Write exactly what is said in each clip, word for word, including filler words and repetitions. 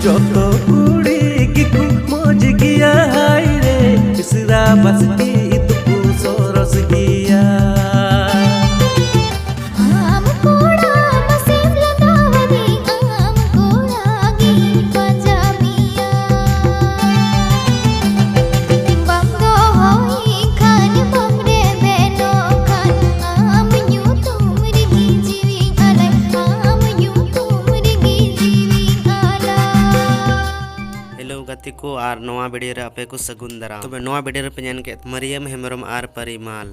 ᱡᱚᱛᱚ ᱠᱩᱲᱤ ᱜᱮᱠᱚ ᱢᱚᱡᱽ ᱜᱮᱭᱟ, ᱦᱟᱭ ᱨᱮ, ᱢᱤᱥᱨᱟ ᱵᱟᱥᱠᱮ ᱫᱚᱠᱚ ᱥᱚᱨᱚᱥ ᱜᱮᱭᱟ᱾ ᱟᱢ ᱠᱚᱲᱟ ᱢᱟᱥᱮᱢ ᱞᱟᱸᱫᱟᱣᱟᱫᱤᱧ, ᱟᱢ ᱠᱚᱲᱟ ᱜᱤᱧ ᱯᱟᱸᱡᱟ ᱢᱮᱭᱟ᱾ ᱵᱟᱢ ᱫᱚᱦᱚᱭᱤᱧ ᱠᱷᱟᱱ, ᱵᱟᱢ ᱨᱮᱵᱮᱱᱚᱜ ᱠᱷᱟᱱ, ᱟᱢ ᱧᱩᱛᱩᱢ ᱨᱮᱜᱮ ᱡᱤᱣᱤᱧ ᱟᱞᱟᱭ, ᱟᱢ ᱧᱩᱛᱩᱢ ᱨᱮᱜᱮ ᱡᱤᱣᱤᱧ ᱟᱞᱟᱭ᱾ ᱦᱮᱞᱳ ᱜᱟᱛᱮ ᱠᱚ, ᱟᱨ ᱱᱚᱣᱟ ᱵᱷᱤᱰᱤᱭᱳ ᱨᱮ ᱟᱯᱮ ᱠᱚ ᱥᱟᱹᱜᱩᱱ ᱫᱟᱨᱟᱢ᱾ ᱛᱚᱵᱮ ᱱᱚᱣᱟ ᱵᱷᱤᱰᱤᱭᱳ ᱨᱮ ᱯᱮ ᱧᱮᱞ ᱠᱮᱫ ᱢᱟᱨᱤᱭᱟᱢ ᱦᱮᱢᱵᱨᱚᱢ ᱟᱨ ᱯᱟᱨᱤᱢᱟᱞ,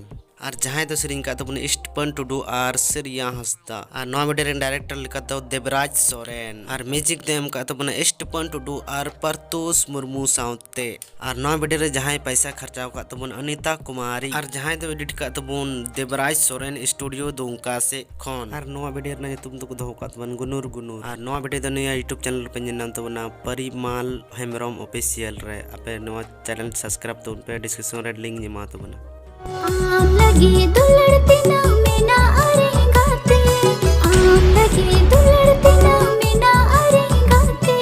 ᱟᱨ ᱡᱟᱦᱟᱸᱭ ᱫᱚ ᱥᱮᱨᱮᱧ ᱠᱟᱜ ᱛᱟᱵᱚᱱᱟ ᱥᱴᱤᱯᱷᱟᱱ ᱴᱩᱰᱩ ᱟᱨ ᱥᱮᱨᱤᱭᱟ ᱦᱟᱸᱥᱫᱟ, ᱟᱨ ᱱᱚᱣᱟ ᱵᱷᱤᱰᱤᱭᱳ ᱨᱮᱱ ᱰᱟᱭᱨᱮᱠᱴᱚᱨ ᱞᱮᱠᱟ ᱫᱚ ᱫᱮᱵᱽᱨᱟᱡᱽ ᱥᱚᱨᱮᱱ, ᱟᱨ ᱢᱤᱣᱡᱤᱠ ᱫᱚ ᱮᱢ ᱠᱟᱜ ᱛᱟᱵᱚᱱᱟ ᱥᱴᱤᱯᱷᱟᱱ ᱴᱩᱰᱩ ᱟᱨ ᱯᱟᱨᱛᱳᱥ ᱢᱩᱨᱢᱩ ᱥᱟᱶᱛᱮ᱾ ᱟᱨ ᱱᱚᱣᱟ ᱵᱷᱤᱰᱤᱭᱳ ᱨᱮ ᱡᱟᱦᱟᱸᱭ ᱯᱟᱭᱥᱟ ᱠᱷᱟᱨᱪᱟᱣ ᱠᱟᱜ ᱛᱟᱵᱚᱱ ᱚᱱᱤᱛᱟ ᱠᱩᱢᱟᱨᱤ, ᱟᱨ ᱡᱟᱦᱟᱸᱭ ᱫᱚ ᱮᱰᱤᱴ ᱠᱟᱜ ᱛᱟᱵᱚᱱ ᱫᱮᱵᱽᱨᱟᱡᱽ ᱥᱚᱨᱮᱱ ᱥᱴᱩᱰᱤᱭᱳ ᱫᱩᱢᱠᱟ ᱥᱮᱫ ᱠᱷᱚᱱ᱾ ᱟᱨ ᱱᱚᱣᱟ ᱵᱷᱤᱰᱤᱭᱳ ᱨᱮᱱᱟᱜ ᱧᱩᱛᱩᱢ ᱫᱚᱠᱚ ᱫᱚᱦᱚ ᱠᱟᱜ ᱛᱟᱵᱚᱱ ᱜᱩᱱᱩᱨ ᱜᱩᱱᱩᱨ᱾ ᱟᱨ ᱱᱚᱣᱟ ᱵᱷᱤᱰᱤᱭᱳ ᱫᱚ ᱱᱤᱭᱟᱹ YouTube ᱪᱮᱱᱮᱞ ᱨᱮᱯᱮ ᱧᱮᱞ ᱧᱟᱢ ᱛᱟᱵᱚᱱᱟ ᱯᱟᱨᱤᱢᱟᱞ ᱦᱮᱢᱵᱨᱚᱢ ᱚᱯᱷᱤᱥᱤᱭᱟᱞ ᱨᱮ᱾ ᱟᱯᱮ ᱱᱚᱣᱟ ᱪᱮᱱᱮᱞ ᱥᱟᱵᱥᱠᱨᱟᱭᱤᱵ ᱛᱟᱵᱚᱱ ᱯᱮ, ᱰᱤᱥᱠᱨᱤᱯᱥᱚᱱ ᱨᱮ ᱞᱤᱝᱠ ᱮᱢᱟ ᱛᱟᱵᱚᱱᱟ᱾ ᱟᱢ ᱞᱟᱹᱜᱤᱫ ᱫᱩᱞᱟᱹᱲ ᱛᱤᱱᱟᱹᱜ ᱢᱮᱱᱟᱜᱼᱟ ᱨᱮ ᱜᱟᱛᱮ, ᱟᱢ ᱞᱟᱹᱜᱤᱫ ᱫᱩᱞᱟᱹᱲ ᱛᱤᱱᱟᱹᱜ ᱢᱮᱱᱟᱜᱼᱟ ᱨᱮ ᱜᱟᱛᱮ,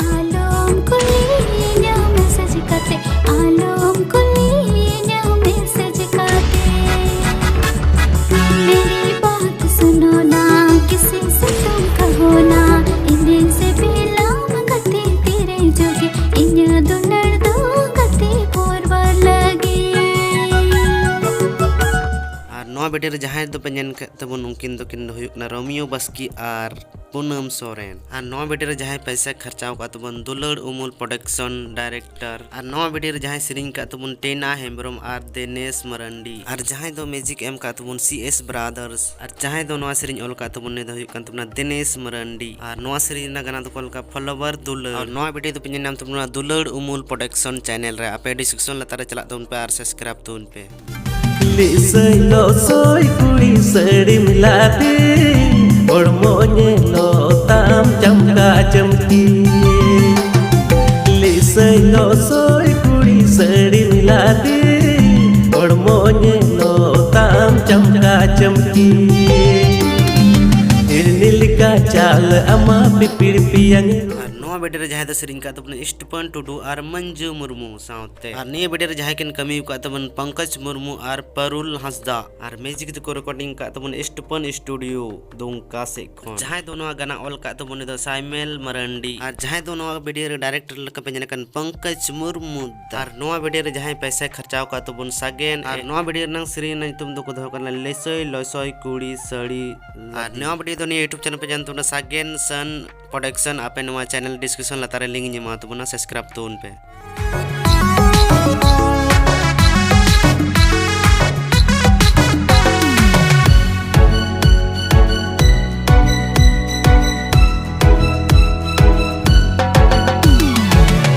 ᱟᱞᱚᱢ ᱠᱩᱞᱤᱧᱟ ᱢᱮᱥᱮᱡᱽ ᱠᱟᱛᱮ, ᱟᱞᱚᱢ ᱠᱩᱞᱤᱧᱟ ᱢᱮᱥᱮᱡᱽ ᱠᱟᱛᱮ᱾ मेरी बात सुनो ना, किसी से तुम कहो ना, ᱤᱧᱤᱧ ᱥᱤᱵᱤᱞᱟᱢ ᱜᱟᱛᱮ ᱛᱤᱨᱮ ᱡᱳᱜᱮ, ᱤᱧᱟᱹᱜ ᱫᱩᱞᱟᱹᱲ ᱫᱚ ᱜᱟᱛᱮ ᱯᱚᱨᱵᱟᱨ ᱞᱟᱹᱜᱤᱫ᱾ ᱟᱨ ᱱᱚᱣᱟ ᱵᱷᱤᱰᱤᱭᱳ ᱨᱮ ᱡᱟᱦᱟᱸᱭ ᱫᱚᱯᱮ ᱧᱮᱞ ᱠᱮᱫ ᱛᱟᱵᱚᱱ, ᱩᱱᱠᱤᱱ ᱫᱚᱠᱤᱱ ᱦᱩᱭᱩᱜ ᱠᱟᱱᱟ ᱨᱳᱢᱤᱭᱳ ᱵᱟᱥᱠᱮ ᱟᱨ ᱯᱩᱱᱟᱹᱢ ᱥᱚᱨᱮᱱ᱾ ᱟᱨ ᱱᱚᱣᱟ ᱵᱷᱤᱰᱤᱭᱳ ᱨᱮ ᱡᱟᱦᱟᱸᱭ ᱯᱚᱭᱥᱟ ᱠᱷᱚᱨᱪᱟᱣ ᱟᱠᱟᱫ ᱛᱟᱵᱚᱱ ᱫᱩᱞᱟᱹᱲ ᱩᱢᱩᱞ ᱯᱨᱚᱰᱟᱠᱥᱚᱱ ᱰᱟᱭᱨᱮᱠᱴᱚᱨ᱾ ᱟᱨ ᱱᱚᱣᱟ ᱵᱷᱤᱰᱤᱭᱳ ᱨᱮ ᱡᱟᱦᱟᱸᱭ ᱥᱮᱨᱮᱧ ᱟᱠᱟᱫ ᱛᱟᱵᱚᱱ ᱴᱮᱱᱟ ᱦᱮᱢᱵᱨᱚᱢ ᱟᱨ ᱫᱤᱱᱮᱥ ᱢᱟᱨᱟᱱᱰᱤ᱾ ᱟᱨ ᱡᱟᱦᱟᱸᱭ ᱫᱚ ᱢᱤᱣᱡᱤᱠ ᱮᱢ ᱟᱠᱟᱫ ᱛᱟᱵᱚᱱ ᱥᱤ ᱮᱥ ᱵᱨᱟᱫᱟᱨᱥ᱾ ᱟᱨ ᱡᱟᱦᱟᱸᱭ ᱫᱚ ᱱᱚᱣᱟ ᱥᱮᱨᱮᱧ ᱚᱞ ᱟᱠᱟᱫ ᱛᱟᱵᱚᱱ ᱩᱱᱤ ᱫᱚ ᱦᱩᱭᱩᱜ ᱠᱟᱱ ᱛᱟᱵᱚᱱᱟ ᱫᱤᱱᱮᱥ ᱢᱟᱨᱟᱱᱰᱤ᱾ ᱟᱨ ᱱᱚᱣᱟ ᱥᱮᱨᱮᱧ ᱨᱮᱱᱟᱜ ᱜᱟᱱᱟ ᱫᱚᱠᱚ ᱚᱞ ᱟᱠᱟᱫ ᱯᱷᱚᱞᱳᱣᱟᱨ ᱫᱩᱞᱟᱹᱲ᱾ ᱟᱨ ᱱᱚᱣᱟ ᱵᱷᱤᱰᱤᱭᱳ ᱫᱚᱯᱮ ᱧᱮᱞ ᱧᱟᱢ ᱛᱟᱵᱚᱱᱟ ᱫᱩᱞᱟᱹᱲ ᱩᱢᱩᱞ ᱯᱨᱚᱰᱟᱠᱥᱚᱱ ᱪᱮᱱᱮᱞ ᱨᱮ᱾ ᱟᱯᱮ ᱰᱤᱥᱠᱨᱤᱯᱥᱚᱱ ᱞᱟᱛᱟᱨ ᱨᱮ ᱪᱟᱞᱟᱜ ᱛᱟᱵᱚᱱ ᱯᱮ ᱟᱨ ᱥᱟᱵᱥᱠᱨᱟᱭᱤᱵ ᱛᱟᱵᱚᱱ ᱯᱮ᱾ ᱞᱤᱥᱟᱹᱭ ᱞᱚᱥᱚᱭ ᱠᱩᱲᱤ ᱥᱟᱹᱲᱤᱢ ᱞᱟᱫᱮ, ᱦᱚᱲᱢᱚ ᱧᱮᱞᱚᱜ ᱛᱟᱢ ᱪᱟᱢᱠᱟ ᱪᱟᱢᱠᱤ᱾ ᱞᱤᱥᱟᱹᱭ ᱞᱚᱥᱚᱭ ᱠᱩᱲᱤ ᱥᱟᱹᱲᱤᱢ ᱞᱟᱫᱮ, ᱦᱚᱲᱢᱚ ᱧᱮᱞᱚᱜ ᱛᱟᱢ ᱪᱟᱢᱠᱟ ᱪᱟᱢᱠᱤ᱾ ᱦᱤᱲᱱᱤ ᱞᱮᱠᱟ ᱪᱟᱞ ᱟᱢᱟ ᱯᱤᱯᱤᱲ ᱯᱤᱭᱟᱝ᱾ ᱟᱨ ᱱᱚᱣᱟ ᱱᱚᱣᱟ ᱵᱷᱤᱰᱤᱭᱳ ᱨᱮ ᱡᱟᱦᱟᱸᱭ ᱫᱚ ᱥᱮᱨᱮᱧ ᱠᱟᱜ ᱛᱟᱵᱚᱱᱟ ᱥᱴᱤᱯᱷᱟᱱ ᱴᱩᱰᱩ ᱟᱨ ᱢᱚᱧᱡᱩ ᱢᱩᱨᱢᱩ ᱥᱟᱶᱛᱮ, ᱟᱨ ᱱᱤᱭᱟᱹ ᱵᱷᱤᱰᱤᱭᱳ ᱨᱮ ᱡᱟᱦᱟᱸᱭ ᱠᱤᱱ ᱠᱟᱹᱢᱤ ᱟᱠᱟᱫ ᱛᱟᱵᱚᱱ ᱯᱚᱝᱠᱚᱡᱽ ᱢᱩᱨᱢᱩ ᱟᱨ ᱯᱟᱨᱩᱞ ᱦᱟᱸᱥᱫᱟ, ᱟᱨ ᱢᱤᱭᱩᱡᱤᱠ ᱫᱚᱠᱚ ᱨᱮᱠᱚᱨᱰᱤᱝ ᱟᱠᱟᱫ ᱛᱟᱵᱚᱱ ᱥᱴᱤᱯᱷᱟᱱ ᱥᱴᱩᱰᱤᱭᱳ ᱫᱩᱢᱠᱟ ᱥᱮᱫ ᱠᱷᱚᱱ᱾ ᱡᱟᱦᱟᱸᱭ ᱫᱚ ᱱᱚᱣᱟ ᱜᱟᱱᱟ ᱚᱞ ᱠᱟᱜ ᱛᱟᱵᱚᱱ ᱩᱱᱤ ᱫᱚ ᱥᱟᱭᱢᱮᱞ ᱢᱟᱨᱟᱱᱰᱤ, ᱟᱨ ᱡᱟᱦᱟᱸᱭ ᱫᱚ ᱱᱚᱣᱟ ᱵᱷᱤᱰᱤᱭᱳ ᱨᱮ ᱰᱟᱭᱨᱮᱠᱴᱚᱨ ᱞᱮᱠᱟ ᱯᱮ ᱧᱮᱞ ᱠᱟᱱ ᱯᱚᱝᱠᱚᱡᱽ ᱢᱩᱨᱢᱩ ᱫᱟ, ᱟᱨ ᱱᱚᱣᱟ ᱵᱷᱤᱰᱤᱭᱳ ᱨᱮ ᱡᱟᱦᱟᱸᱭ ᱯᱚᱭᱥᱟᱭ ᱠᱷᱚᱨᱪᱟᱣ ᱟᱠᱟᱫ ᱛᱟᱵᱚᱱ ᱥᱟᱜᱮᱱ, ᱟᱨ ᱱᱚᱣᱟ ᱵᱷᱤᱰᱤᱭᱳ ᱨᱮᱱᱟᱜ ᱥᱮᱨᱮᱧ ᱨᱮᱱᱟᱜ ᱧᱩᱛᱩᱢ ᱫᱚᱠᱚ ᱫᱚᱦᱚ ᱠᱟᱱᱟ ᱞᱮᱥᱚᱭ ᱞᱚᱥᱚᱭ ᱠᱩᱲᱤ ᱥᱟᱹᱲᱤ᱾ ᱟᱨ ᱱᱚᱣᱟ ᱵᱷᱤᱰᱤᱭᱳ ᱫᱚ ᱱᱤᱭᱟᱹ YouTube ᱪᱮᱱᱮᱞ ᱯᱮ ᱧᱟᱢ ᱛᱟᱵᱚᱱᱟ ᱥᱟᱜᱮᱱ ᱥᱟᱱ ᱯᱨᱚᱰᱟᱠᱥᱚᱱ, ᱟᱯᱮ ᱱᱚᱣᱟ ᱪᱮᱱᱮᱞ ᱰᱤᱥᱠᱨᱤᱯᱥᱚᱱ ᱞᱟᱛᱟᱨ ᱨᱮ ᱞᱤᱝᱠ ᱤᱧ ᱮᱢᱟ ᱛᱟᱵᱚᱱᱟ, ᱥᱟᱵᱥᱠᱨᱟᱭᱤᱵ ᱛᱟᱵᱚᱱ ᱯᱮ᱾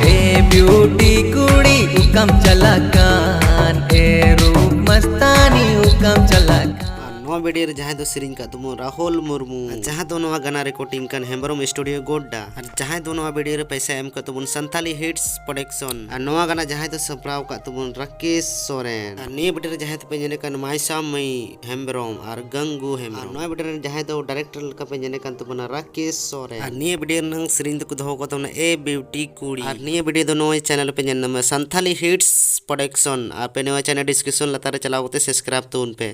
ᱮ ᱵᱤᱭᱩᱴᱤ ᱠᱩᱲᱤ ᱚᱠᱟᱢ ᱪᱟᱞᱟᱜ ᱠᱟᱱ, ᱮ ᱨᱩᱯ ᱢᱟᱥᱛᱟᱱᱤ ᱚᱠᱟᱢ ᱪᱟᱞᱟᱜ ᱠᱟᱱ᱾ ᱟᱨ ᱱᱚᱣᱟ ᱵᱷᱤᱰᱤᱭᱳ ᱨᱮ ᱡᱟᱦᱟᱸᱭ ᱫᱚ ᱥᱮᱨᱮᱧ ᱠᱟᱜ ᱛᱟᱵᱚᱱ ᱨᱟᱦᱩᱞ ᱢᱩᱨᱢᱩ, ᱟᱨ ᱡᱟᱦᱟᱸ ᱫᱚ ᱱᱚᱣᱟ ᱜᱟᱱᱟ ᱨᱮᱠᱚᱨᱰᱤᱝ ᱠᱟᱱ ᱦᱮᱢᱵᱨᱚᱢ ᱥᱴᱩᱰᱤᱭᱳ ᱜᱳᱰᱰᱟ, ᱟᱨ ᱡᱟᱦᱟᱸᱭ ᱫᱚ ᱱᱚᱣᱟ ᱵᱷᱤᱰᱤᱭᱳ ᱨᱮ ᱯᱚᱭᱥᱟ ᱮᱢ ᱠᱟᱜ ᱛᱟᱵᱚᱱ ᱥᱟᱱᱛᱷᱟᱞᱤ ᱦᱤᱴᱥ ᱯᱨᱚᱰᱟᱠᱥᱚᱱ, ᱟᱨ ᱱᱚᱣᱟ ᱜᱟᱱᱟ ᱡᱟᱦᱟᱸᱭ ᱫᱚ ᱥᱟᱯᱲᱟᱣ ᱠᱟᱜ ᱛᱟᱵᱚᱱ ᱨᱟᱠᱮᱥ ᱥᱚᱨᱮᱱ, ᱟᱨ ᱱᱤᱭᱟᱹ ᱵᱷᱤᱰᱤᱭᱳ ᱨᱮ ᱡᱟᱦᱟᱸᱭ ᱫᱚᱯᱮ ᱧᱮᱞᱮ ᱠᱟᱱ ᱢᱟᱭᱥᱟ ᱢᱟᱹᱭ ᱦᱮᱢᱵᱨᱚᱢ ᱟᱨ ᱜᱟᱝᱜᱩ ᱦᱮᱢᱵᱨᱚᱢ, ᱟᱨ ᱱᱚᱣᱟ ᱵᱷᱤᱰᱤᱭᱳ ᱨᱮ ᱡᱟᱦᱟᱸᱭ ᱫᱚ ᱰᱟᱭᱨᱮᱠᱴᱚᱨ ᱞᱮᱠᱟ ᱯᱮ ᱧᱮᱞᱮ ᱠᱟᱱ ᱛᱟᱵᱚᱱᱟ ᱨᱟᱠᱮᱥ ᱥᱚᱨᱮᱱ, ᱟᱨ ᱱᱤᱭᱟᱹ ᱵᱷᱤᱰᱤᱭᱳ ᱨᱮᱱᱟᱜ ᱥᱮᱨᱮᱧ ᱫᱚᱠᱚ ᱫᱚᱦᱚ ᱠᱟᱫ ᱛᱟᱵᱚᱱᱟ ᱮ ᱵᱤᱭᱩᱴᱤ ᱠᱩᱲᱤ, ᱟᱨ ᱱᱤᱭᱟᱹ ᱵᱷᱤᱰᱤᱭᱳ ᱫᱚ ᱱᱚᱜᱼᱚᱭ ᱪᱮᱱᱮᱞ ᱨᱮᱯᱮ ᱧᱮᱞ ᱧᱟᱢᱟ ᱥᱟᱱᱛᱷᱟᱞᱤ ᱦᱤᱴᱥ ᱯᱨᱚᱰᱟᱠᱥᱚᱱ, ᱟᱯᱮ ᱱᱚᱣᱟ ᱪᱮᱱᱮᱞ ᱰᱤᱥᱠᱨᱤᱯᱥᱚᱱ ᱞᱟᱛᱟᱨ ᱨᱮ ᱪᱟᱞᱟᱣ ᱠᱟᱛᱮ ᱥᱟᱵᱥᱠᱨᱟᱭᱤᱵ ᱛᱟᱵᱚᱱ ᱯᱮ᱾